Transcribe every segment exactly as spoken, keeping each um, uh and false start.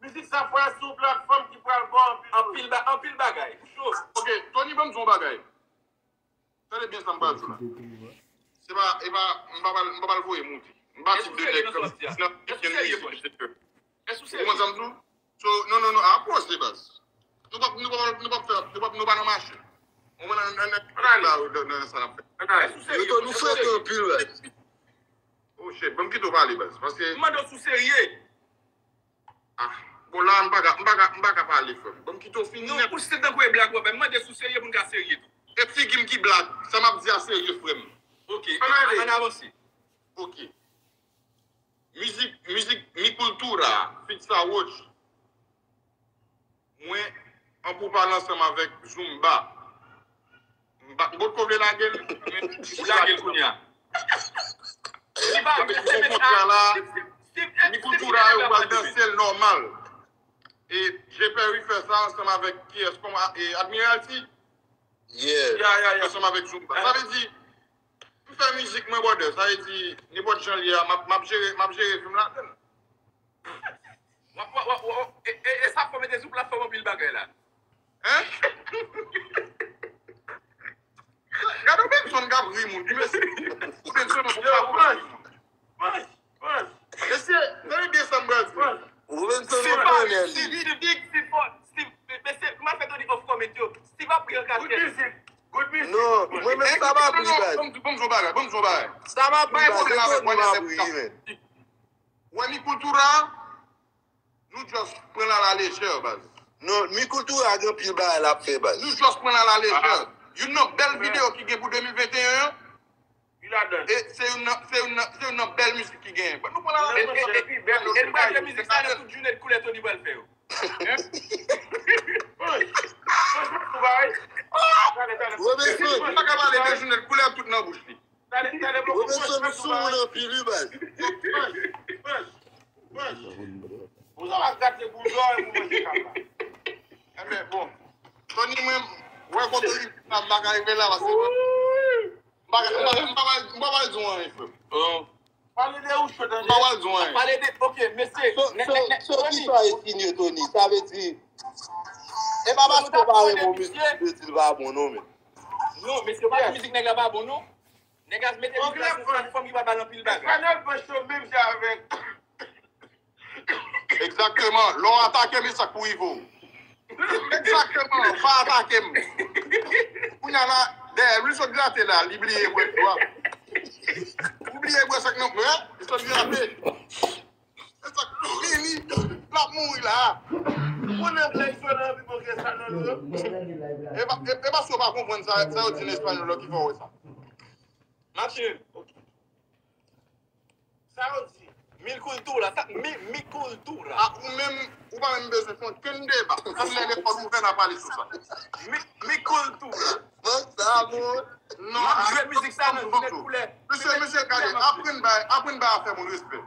Mizik sa pral sou platfòm ki pral ba w anpil. Anpil ba- anpil bagay. Cho. Ok, Tony, ban m di w yon bagay. Tande byen sa m pral di w la. Se pa, e pa, m pa pral, m pa pral voye moute. M pa tip de nèg k ap di nan pikin mizik, etsetera. Ou konprann sa m di w? So, non, non, non, apwòch li baz. Nou p ap, nou p ap, nou p ap fè, nou p ap, nou pa nan mache. Ou konprann nan, nan, nan, nan, nan sa n ap fè. Yo to nou fè anpil baz. Oh shit, ban m kite w pale baz. Paske. M mande w si w serye. Ah, bon, la, m pa ka, m pa ka, m pa ka pale, frè m. Ban m kite w fini nèt. Non, ou se tankou e blag w ap fè. M mande si w serye pou n ka serye tou. E figi m ki blag. Sa m ap di a serye, frè m. Ok, ann ale. Ann avanse. Ok. Mizik, mizik Mi Cultura, feat Saroch. Mwen an pou pale ansanm avèk Zumba. M pa- m potko vle lage l, men li lage l kounye a. Li pa vle se kontra la. Mi Cultura yo pral danse l nòmal. E J Perry fè sa ansanm avèk kiyès kòm a- e Admiralty? Yeah. Ya, ya, ya. Ansanm avèk Zumba. Sa vle di, m fè mizik mwen, brother. Sa vle di, nenpòt jan l ye a, m ap, m ap jere, m ap jere vi m ladan l. W ap, w ap, w ap, w ap, e, e, e sa fò mete sou platfòm anpil bagay la. Hein? Gade Robenson k ap ri moun. Di mesye, Robenson, ou pa pou ri moun. Mesye, tande byen sa m pral di. Robenson, ou konnen li. Steve, Steve, Steve, Steve, mesye, m ap fè Tony off comment yo. Steve ap ri an kachèt. Good music. Good music. Non, mwen menm sa m ap ri baz. Ban m di, ban m di yon bagay, ban m di yon bagay. Sa m ap ri baz, se Tony m ap ri, men. Wè, Mi Cultura, nou just pran l a la lejè, baz. Non, Mi Cultura gen anpil bagay l ap fè, baz. Nou just pran l a la lejè. Youn nan bèl videyo ki gen pou de mil venteyen an, e se youn nan, se youn nan, se youn nan bèl mizik ki genyen. Ban nou pran l a la lejè. E, e, e, e, e nou pral fè mizik sa nan tout jounen koulè Tony pral fè yo. Hein? Robenson. M pa ka pale de jounen koulè tout nan bouch li. Robenson, ou sou moun anpil, wi, baz. Bouzen w ap gate bouzen w pou manje kaka. Enben, bon. Tony, mwen, wè kote li, sa m pa ka rive la, paske m pa, m pa, m pa, m pa pral di w anyen, frè m. Pale de Usher, tande. M pa pral di w anyen. Pale de, ok, mesye. So, nèg, so, nèg, nèg, so, Tony. Kisa e sinye, Tony? Sa vle di, e pa paske w pa renmen yon mizik, ki vle di l pa bon, non, men. Non, mesye, pa di mizik nèg la pa bon, non. Nèg la mete mizik la sou platfòm ki pral ba l anpil bagay. Espanyòl panch yo menm jan avèk. Egzakteman. Lè w atake m, e sa k pou rive w. Egzakteman. Pa atake m. Kounye a la, dèyè l, li sot grate la, li bliye bwè dlo a. Ou bliye bwè sèk nan, men, li sot grate. E sa k fini. L ap mouri la. Ou konnen blag yo nan pi bon ke sa nan nou yo. E pa, e, e paske w pa konprann sa, sa yo di nan espanyòl la ki fè w wè sa. Mache. Sa yo di? Mi Cultura, sa, mi, Mi Cultura. A, ou menm, ou pa menm bezwen fè okenn deba. Tout lè lekòl ouvè, n a pale sou sa. Mi, Mi Cultura. Bon, sa bon. Non, m ap jwe mizik sa nan jounen koulè. Mesye, mesye, gade, aprann bay, aprann bay afè moun respè.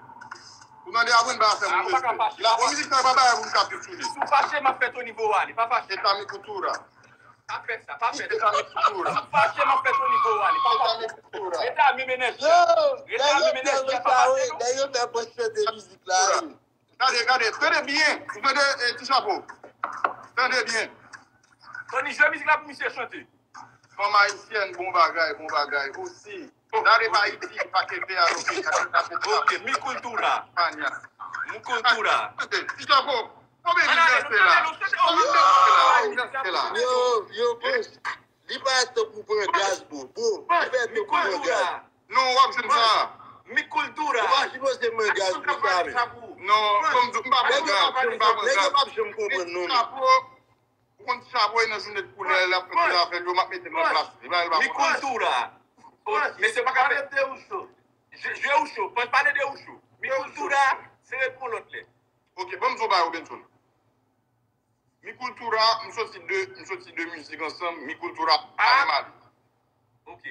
Ou tande, aprann bay afè moun respè. La, mizik sa pa bagay pou m ka viv sou li. Si w fache, m ap fè Tony voye ale, pa fache. E ta Mi Cultura. Pa fè sa, pa fè sa. Fache m ap fè Tony voye ale, pa fache. Rete a menm enèji a. Rete a menm enèji a, pa fache non. Nèg yo fè pòs chante mizik la. Gade, gade, tande byen. Ou tande, eh, ti chapo. Tande byen. Tony, jwe mizik la pou misye chante. Fanm ayisyèn, bon bagay, bon bagay. Osi. Dale pa Ayiti, pa kete a, oke. Ok, mi cultura. España. Mi cultura. Ti chapo. Konbyen vin danse la? Konbyen vin danse la? Yo, yo, bro. Li pa tankou pran gaz, bro. Bro, li pa tankou pran gaz. Non, w ap jwenn sa. Mi cultura. Ou pa sipoze pran gaz pou sa, men. Non, konm di, m pa pran gaz, m pa pran gaz. Nèg yo p ap janm konprann, non, men. Ou konn ti chapo nan jounen koulè, l ap fè tout afè l yo, m ap mete l nan plas li. Li pa, li pa konn. Mi cultura. Mesye pa ka fè. Pale de Usher. Je, je Usher. Pale de Usher. Mi cultura, se ret pou lòt lè. Ok, ban m di w bagay, Robenson. Mi Cultura, m soti de, m soti de mizik ansanm, Mi Cultura, ale mal. Ok.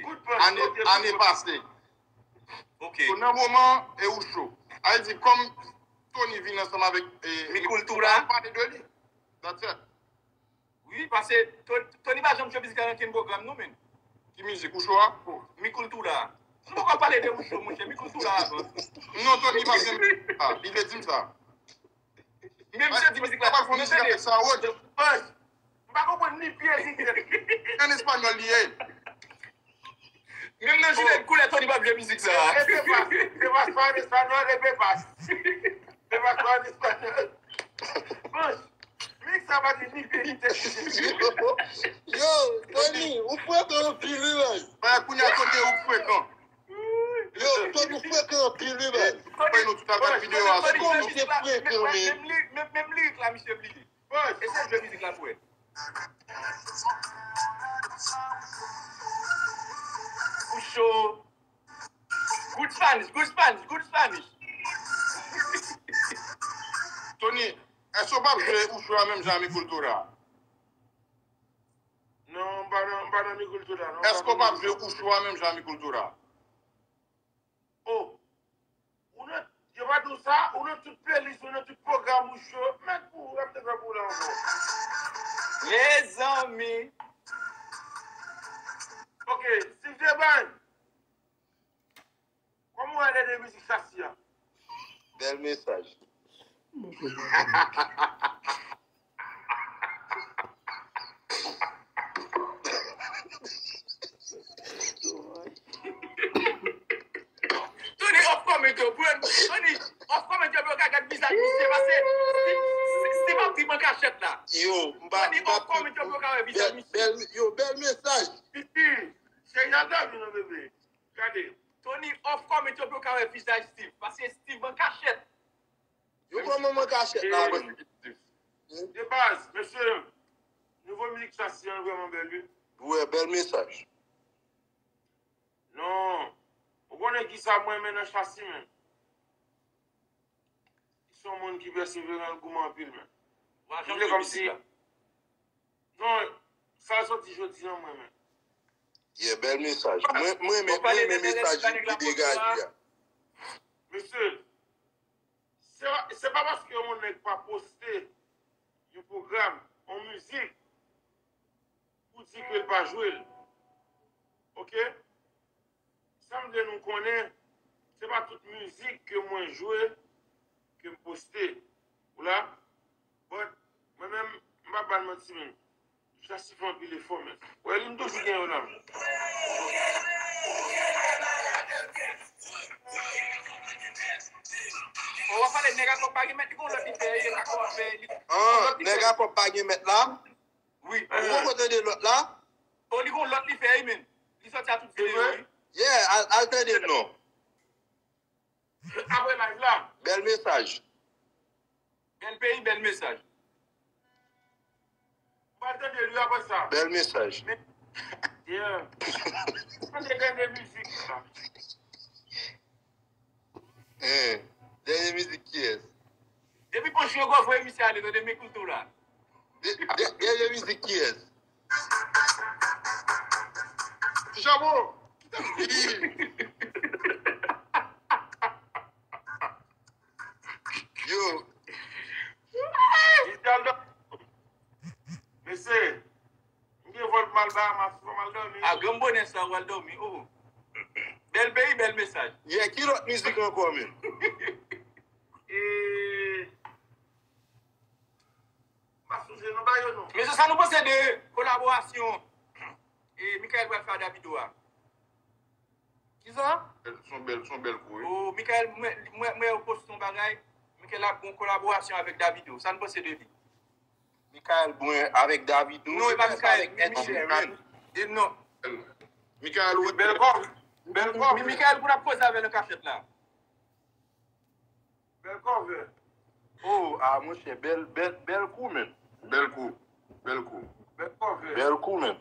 Ane, ane pase. Ok. So, nan moman, e Usher. A vle di, kòm Tony vin ansanm avèk, e, Mi Cultura, m pale de li. That's it. Wi, paske To-, Tony pa janm jwe mizik la nan kenn pwogram non, men. Ki mizik, Usher a? Mi Cultura. Nou poko pale de Usher, monchè, Mi Cultura avan. Non, Tony pa janm, ah, li vle di m sa. Menm soti mizik la. Mwen tande. Sa wot. Bòs, m pa konprann ni pye ni tèt. An espanyòl li ye. Menm nan jilèt koulè Tony p ap jwe mizik sa. Repepas, repepas pa an espanyòl, repepas. Repepas pa an espanyòl. Bòs, mizik sa pa gen ni pye ni tèt. Yo, Tony, ou frekan anpil wi, baz. Mwen kounye a Tony ou frekan. Yo, Tony ou frekan anpil wi, baz. Tony, nou tout ap gad videyo a sou YouTube. Tony se frekan, men. Menm li, menm, menm lirik la, misye bliye. Eseye jwe mizik la pou wè. Ou cho. Good Spanish, good Spanish, good Spanish. Tony, èske w p ap jwe Usher a menm jan a Mi Cultura? Non, m pa nan, m pa nan Mi Cultura, non. Èske w p ap jwe Usher a menm jan a Mi Cultura? Oh, ou nan, yo pa di w sa, ou nan tout playlist, ou nan tout pwogram ou cho. Mèt pou ou, m ap te fè pou ou la ankò. Mezanmi. Ok, Steve Deban. Kòman w wè dènye mizik Chasi a? Bèl mesaj. Tony off comment yo, bro. Tony off comment yo, bro, ka gad vizaj misye, paske Steve, Steve ap di m an kachèt la. Yo, m pa, Tony off comment yo, bro, ka wè vizaj misye. Bèl, yo, bèl mesaj. Pipi, se Yada vin nan bebe. Gade. Tony off comment yo, bro, ka wè vizaj Steve, paske Steve an kachèt. Yo pran manman kachèt la, bro. De baz, mesye, nouvo mizik Chasi an vrèman bèl, wi. Wi, bèl mesaj. Non. Ou konnen ki sa mwen renmen nan Chasi, men? Li se yon moun ki pèseveran, l goumen anpil, men. Li vle kòmsi. Non, sa l soti jodi an, mwen menm. Yeah, bèl mesaj. Mwen, mwen, mwen, mwen, mwen mesaj li degaje a. Mesye, se pa, se pa paske yon nèg pa poste yon pwogram, yon mizik, pou di ke l pa jwe l. Ok? Sa m vle nou konnen, se pa tout mizik ke mwen jwe, ke m poste. Ou la? But, mwen menm, m pa ba l manti, men. Chasi fè anpil efò, men. Wè, li m toujou gen yo la. Ou wè pale nèg a kòb pa gen mèt, li gon lòt li fè, li gon lòt li fè. Ah, nèg a kòb pa gen mèt la? Wi. Ou poko tande lòt la? O, li gon lòt li fè, wi, men. Li sòti a tout videyo, wi. Yeah, al, al tande l non. Apre live la. Bèl mesaj. Bèl peyi, bèl mesaj. Ou pral tande l wi apre sa. Bèl mesaj. Yeah. Tande dènye mizik la. Hein, dènye mizik kiyès? Depi panch yo gò voye misye ale, tande men kouto la. Dènye mizik kiyès? Ti Chabon, ki t ap di? Yo. Mesye, m gen vòl pou m al Bahamas, fò m al dòmi. A, granm bonè sa, w al dòmi, oh. Bèl peyi, bèl mesaj. Yeah, ki lòt mizik ankò, men? E, m pa sonje non ba yo non. Mesye, sa nou panse de kolaborasyon e Michael pral fè a Davido a? Kisa? Se yon bèl, se yon bèl kou, wi. Oh, Michael, mwen, mwen, mwen yo poste yon bagay. Michael ap gon kolaborasyon avèk Davido. Sa n panse de li? Michael Brun avèk Davido. Non, e pa Michael, Ed Sheeran. E non. Michael, wi. Bèl kòb. Bèl kòb. Michael pou n ap koze avè l an kachèt la. Bèl kòve. Oh, ah, monchè, bèl, bèl, bèl kou, men. Bèl kou. Bèl kou. Bèl kòve. Bèl kou, men.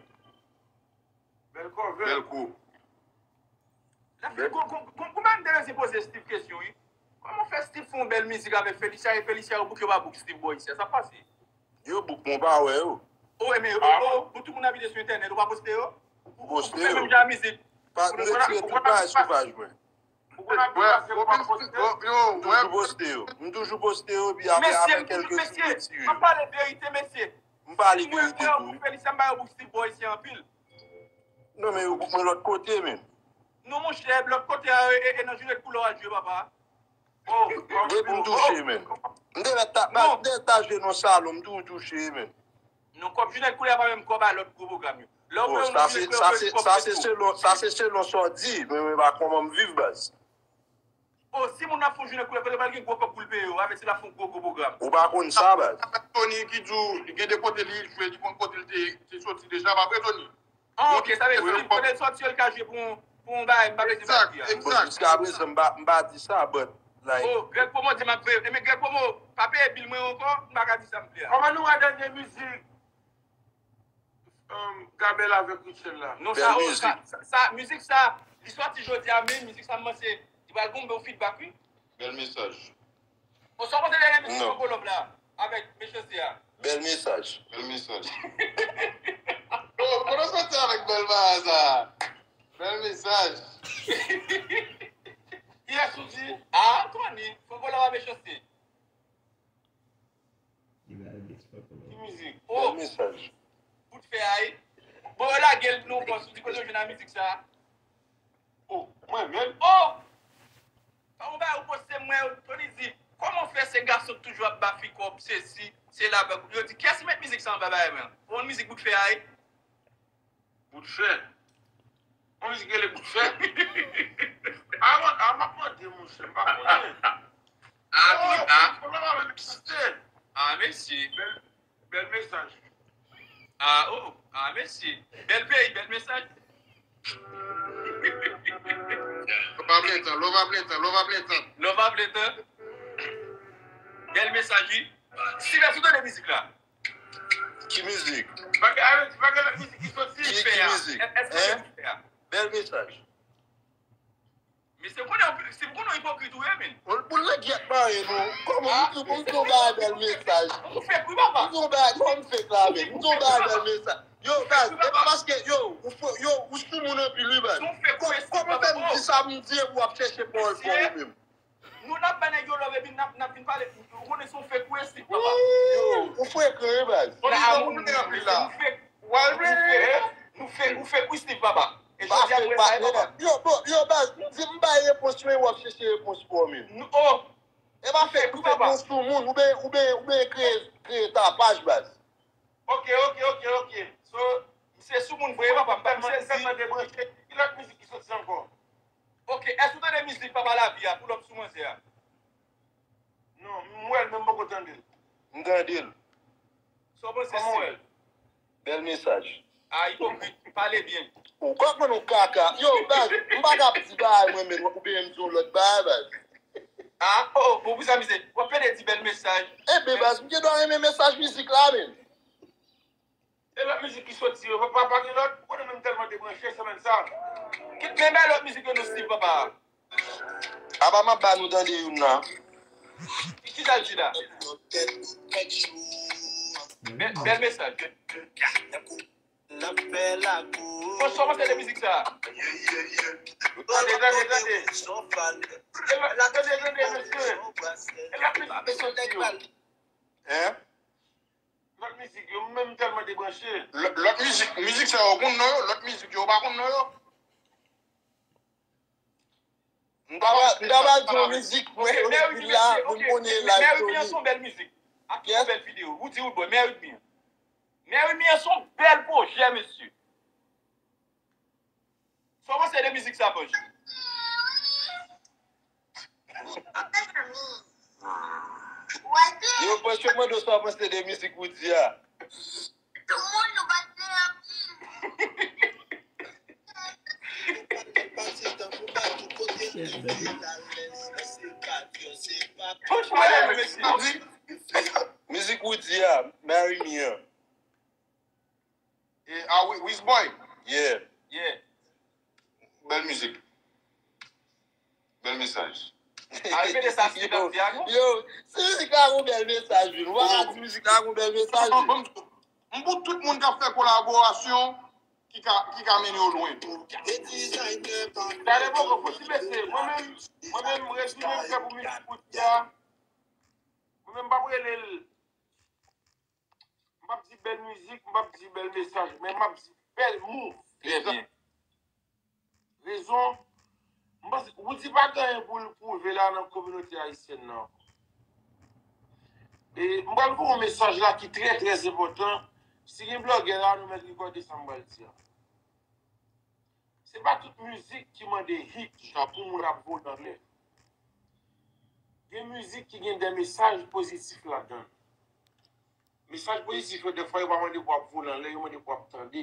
Bèl kòve. Bèl kou. Lè fè, kon, kon, kon, kouman m te bezwen poze Steve kesyon, wi? Kòman fè Steve fè yon bèl mizik avèk Felicia, e Felicia yo bouk yo pa bouk Steve bò isi a? Sa pase? Yo bouk, mwen pa wè yo. Oh, men, oh, oh, pou tout moun abite sou entènèt, ou pa poste yo? Ou poste yo. Ou fè menm jan mizik. Pa, m retire tout bagay sou paj mwen. M toujou poste yo. M toujou poste yo, epi apre, apre kèlke jou, m retire yo. M ap pale verite, mesye. M pale verite tou. Felisa m ba yo bouk Steve Boy se anpil. Non, men yo bouk mwen lòt kote, men. Non, monchè, lòt kote a, e, e, e nan jounen koulè w al jwe, papa. Depi m touche, men. M te mèt ta, m te mèt ta jwe nan salon, m toujou touche, men. Non, kòb Junèt koulè pa menm kòb a lòt gwo pwogram yo. Lè w wè yon Junèt koulè, sa se selon, sa se selon sa w di, men mwen pa kòman m viv, baz. O, si moun ap fè yon Junèt koulè, fòk li gen gwo kòb pou l peye yo, avèk si l ap fè yon gwo, gwo pwogram. Ou pa konn sa, baz. Tony ki di w, li gen de kote li jwe, li konn kote l te, te soti deja, pa vre, Tony? Ah, ok, sa vle di, kote l soti yo, l ka jwe pou yon, pou yon bagay, m pa bezwen pati a. Bon, jiska prezan, m pa, m pa di sa, but, like. Oh, Greg Pomo di m ap veye. Enben, Greg Pomo, pa peye bil mwen ankò, m pa ka di sa m vle a. Kòman nou wè dènye mizik, um, Gabel avèk Rutshelle la? Non, sa, oh, sa, sa, sa, mizik sa, li sòti jodi a, men mizik sa, m panse, li pral gon bon feedback, wi. Bèl mesaj. Ou sa w panse dènye mizik Uncle Love la avèk Mechanste a? Bèl mesaj. Bèl mesaj. Bon, kote w soti avèk bèl bagay sa? Bèl mesaj. Kiyès ou di? Ah, Tony, Uncle Love a Mechanste. Ki mizik? Oh! Bèl mesaj. Bout fè a, wi. Bon, yo lage l nan yon pòs, ou di kote yo jwenn a mizik sa? Oh, mwen menm? Oh! Yon bagay ou poste m wè, Tony di, kòman fè se gason k toujou ap ba fi kòb, sesi, sela, yo di, kiyès ki met mizik sa anba bagay mwen? Ou konn mizik Bout fè a, wi? Bout fè? Yon mizik rele Bout fè? A, mwen, a, m ap mande, monchè, m pa konnen. A, oh, a. Konnen avèk Mechanste. A, mesye. Bèl, bèl mesaj. Ah, oh, ah, mesye. Bèl peyi, bèl mesaj. Love a plen tan, love a plen tan, love a plen tan. Love a plen tan. Bèl mesaj, wi. Silvès, ou tande mizik la? Ki mizik? Pa gen, pa gen lòt mizik ki soti. Ki, ki mizik? Èske w tande mizik la? Bèl mesaj. Mesye, ou konnen, si ou konnen w ipokrit ou ye, men. Bon, bon, nèg yèt mare nou. Kòman m di, m di yon bagay bèl mesaj. Ou fèk wi, papa. M di yon bagay, non, m fèk la, men. M di yon bagay bèl mesaj. Yo, baz, e pa paske, yo, ou fè, yo, ou sou moun anpil, wi, baz. Kòman fè m di sa, m di, epi w ap chèche pawòl pa w menm? Nou, n ap bay nèg yo love, epi n ap, n ap vin pale. Ou konnen se yon fake ou ye, Steve, papa. Yo, ou frekan, wi, baz. Ou fake. Ou fake, ou fake, ou fake, ou fake, wi, Steve, papa. E jodi a, mwen pa, papa. Yo, bon, yo, baz, m di, m bay repons mwen, w ap chèche repons pa w menm. Oh! E pa fake, ou fake yon sou moun, oubyen, oubyen, oubyen kreye, kreye tapaj, baz. Ok, ok, ok, ok. So, se sou moun vre, papa, m pa m sezi. Tèlman debranche. Ki lòt mizik ki soti ankò? Ok, èske ou tande mizik Papa Lavi a, Pull Up sou Manzè a? Non, m wè l, men m poko tande l. M tande l. Sa w panse, Steve? Bèl mesaj. Ah, ipokrit, pale byen. Ou konprann ou kaka. Yo, baz, m pa ka ap di bagay mwen menm, oubyen m di yon lòt bagay, baz. Ah, oh, oh, bon, pou sa, misye, w ap pede di bèl mesaj. Enben, baz, m gen dwa renmen mesaj mizik la, menm. E lòt mizik ki soti yo, pa, pa, pa gen lòt, ou konnen menm tèlman debranche semèn sa. Kit men bay lòt mizik yo non, Steve, papa. Apa m ap ba nou tande youn nan. Ki, ki sa l di la? Bèl, bèl mesaj. N ap fè lakou. Franchman, mwen tande mizik sa. Tande, tande, tande. E lòt, tande, tande, mesye. E lòt mizik ki soti yo. Hein? Lòt mizik yo, m menm tèlman debranche. Lò-, lòt mizik, mizik sa yo konn non yo, lòt mizik yo pa konn non yo. M ta va, m ta va di yon mizik mwen yo depi la, pou m konnen la. Mè Rudmi an se yon bèl mizik. Ak yon bèl videyo. Ou di ou bon, Mè Rudmi an. Mè Rudmi an se yon bèl pwojè, mesye. Sa w panse de mizik sa, Panch? Yo, Panch, yo mande w sa w panse de mizik Roody a. Panch, mwen renmen mizik. Mizik Roody a, Marry Me an. E, a, Wi-, Wizboy. Yeah. Yeah. Bèl mizik. Bèl mesaj. A, repete sa, Steve ap di a, non? Yo, si mizik la gon bèl mesaj, wi. Ou pa ka di mizik la gon bèl mesaj, wi. M pou tout moun k ap fè kolaborasyon ki ka, ki ka mennen yo lwen. Gade poko, fò ti bese. Mwen menm, mwen menm, rezime m fè pou mizik Roody a. Mwen menm, m p ap rele l. M p ap di bèl mizik, m p ap di bèl mesaj, men m ap di bèl move. Trè byen. Rezon, M panse Roody pa gen anyen pou l pwouve la nan kominote ayisyèn nan ankò. E m pral voye yon mesaj la ki trè, trè enpòtan. Si gen blogè la, nou mèt rekòde sa m pral di a. Se pa tout mizik ki mande hit, jan pou moun ap vole anlè. Gen mizik ki gen de mesaj pozitif ladan l. Mesaj pozitif yo, dèfwa, yo pa mande pou ap vole anlè, yo mande pou ap tande.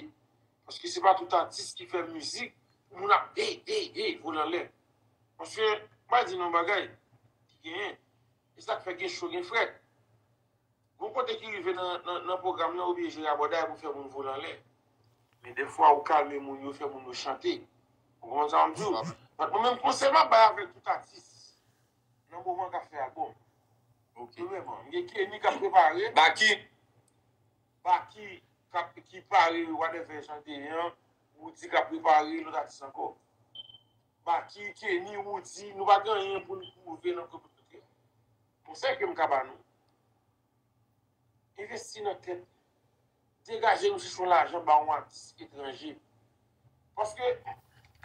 Paske se pa tout atis ki fè mizik, moun ap, hey, hey, hey, vole anlè. Paske, m pa di nou yon bagay ki genyen. E sa k fè gen cho, gen frèt. Gon kote ki rive nan, nan, nan pwogram nan, oblije jere abòday pou fè moun vole anlè. Men dèfwa, ou kalme moun yo, fè moun yo chante. Ou konprann sa m di w? Donk, mwen menm, konsèy m ap bay avèk tout atis nan moman k ap fè albòm. Ok. Vrèman. M gen Kenny k ap prepare. Baky. Baky k ap, ki pare, whatever, chante an. Roody k ap prepare, lòt atis ankò. Baky, Kenny, Roody, nou pa gen anyen pou nou pwouve nan kominote. Konsèy ke m ka ba nou. Envesti nan tèt. Degaje nou chèche yon lajan ba yon atis etranje. Paske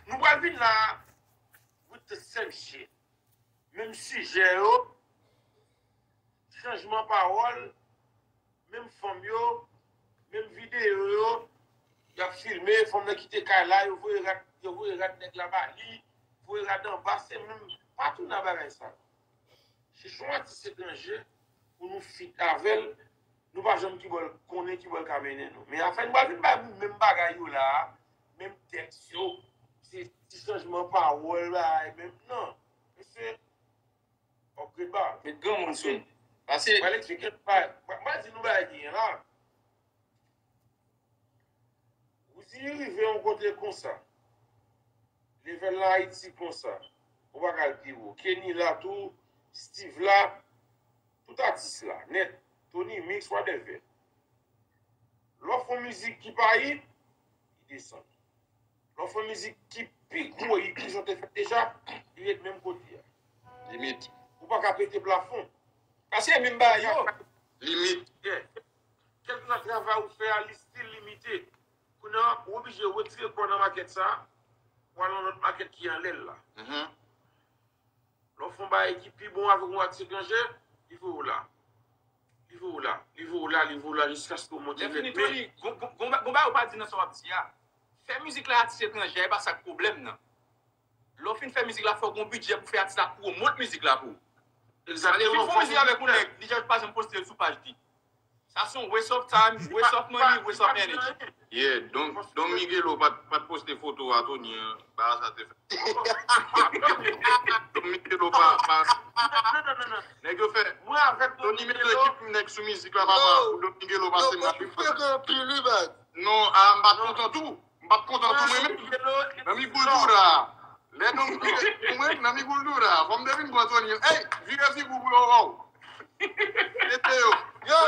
nou pral vin la with the same shit. Menm sijè yo, chanjman pawòl, menm fanm yo, menm videyo yo, y ap filme, fanm nan kite kay la, yo voye rad, yo voye rad nèg la ba li, voye rad anba, se menm, pa tounen a bagay sa. Chèche yon atis etranje pou nou fit avè l, nou pa janm ki bò l konnen, ki bò l ka mennen nou. Men afè nou pral vin bay moun menm bagay yo la a, menm tèks yo, se ti chanjman pawòl bagay menm, non. Mesye, upgrade ba. Met granmoun sou nou. Pase. Mwen eksplike nou bagay. Mwen, mwen di nou bagay ki gen la. Roody rive yon kote konsa. Level la Ayiti konsa. Ou pa ka al pi wo. Kenny la tou, Steve la, tout atis la, nèt. Tony Mix, whatever. Lè w fè yon mizik ki pa hit, li desann. Lè w fè yon mizik ki pi gwo hit ke sa w te fè deja, li ret menm kote a. Limit. Ou pa ka pete plafon. Pase menm bagay yo. Limit. Yeah. Kèlkeswa travay ou fè a, li still limite. Kounye a, ou oblije retire kò w nan makèt sa a, pou al nan lòt makèt ki anlè l la. Mhm. Lè w fè yon bagay ki pi bon avèk yon atis etranje, li voye w la. Li voye w la, li voye w la, li voye w la jiskaske w monte nèt. Lè fini, Tony, gon, gon, gon, gon bagay ou pa di nan sa w ap di a. Fè mizik la atis etranje, e pa sa k pwoblèm nan. Lè w fin fè mizik la, fò w gon bidjè pou fè atis la pwomot mizik la pou ou. Egzakteman. Fò w fè mizik avèk yon nèg, li just pa janm poste l sou paj li. Sa se yon waste of time, waste of money, waste of energy. Yeah, Don, Don Miguelo pa t, pa t poste foto a Tony an, bagay sa te fè. Don Miguelo pa, pa. Nèg yo fè, Tony mete ekip nèg sou mizik la, papa, pou Don Miguelo pase mal. Yo, yo frekan anpil, wi, baz. Non, a, m pa t kontan tou. M p ap kontan tou mwen menm. Nan mi kultura. Lè nou mwen nan mi kultura. Fò m te vin pran Tony. Ey, vire figi w pou yo wè w. Mete yo. Yo,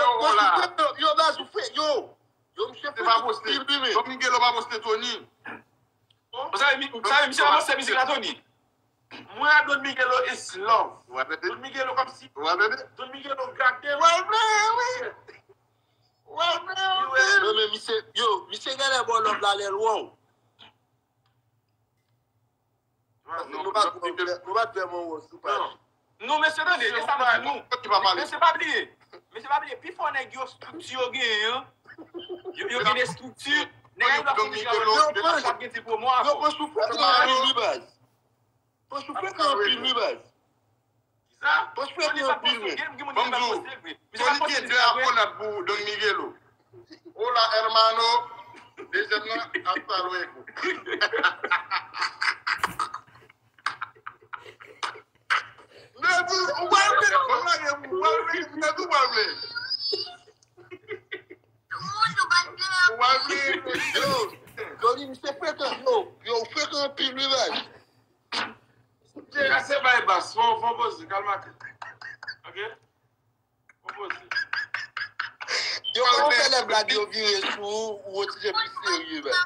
yo, baz ou fre, yo. Yo, misye fre anpil, wi, men. Don Miguelo pa poste Tony. Ou sav, ou sav, misye pa poste mizik la, Tony. Mwen a Don Miguelo is love. Don Miguelo kòmsi. Don Miguelo gade. Mwen, men, misye, yo, misye genlè ba w love la lè l wè w. Paske nou pa t vrèman wè w sou paj. Non, mesye, tande, e sa m di nou. Mesye, pa bliye. Mesye, pa bliye, pifò nèg yo, estrikti yo genyen an, yo, yo gen estrikti. Nèg yo ap fè mizik avè yo, yo p ap gen ti pwomo avè w. Yo pran souflèt anpil, wi, baz. Pran souflèt anpil, wi, baz. Kisa? Pran souflèt anpil, wi. Ban m di w, Tony te de akolad pou Don Miguelo. Hola, hermano. Dezyèm nan, hasta luego. Mèt ou, ou pral met, ou pral met, mèt ou pral met. Ou pral met. Yo, Tony, misye frekan, yo, yo, frekan anpil, wi, baz. Kase bay bas, fò, fò poze, kalmate. Ok? Fò poze. Yo, ou fè lè blag yo vire sou ou, ou retire pi serye, baz.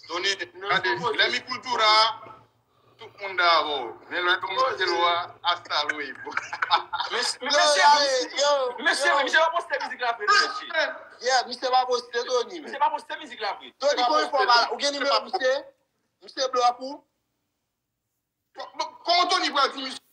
Tony, gade, lè mi kultura, tout moun dakò. Men lè Don Miguelo a, hasta luego. Men, men, mesye, mesye, mesye pa poste mizik la vre, non, mesye. Yeah, misye pa poste, Tony, men. Misye pa poste mizik la vre. Tony, konbyen fwa ou gen nimewo misye? Misye bloke ou? Kòman Tony pral di misye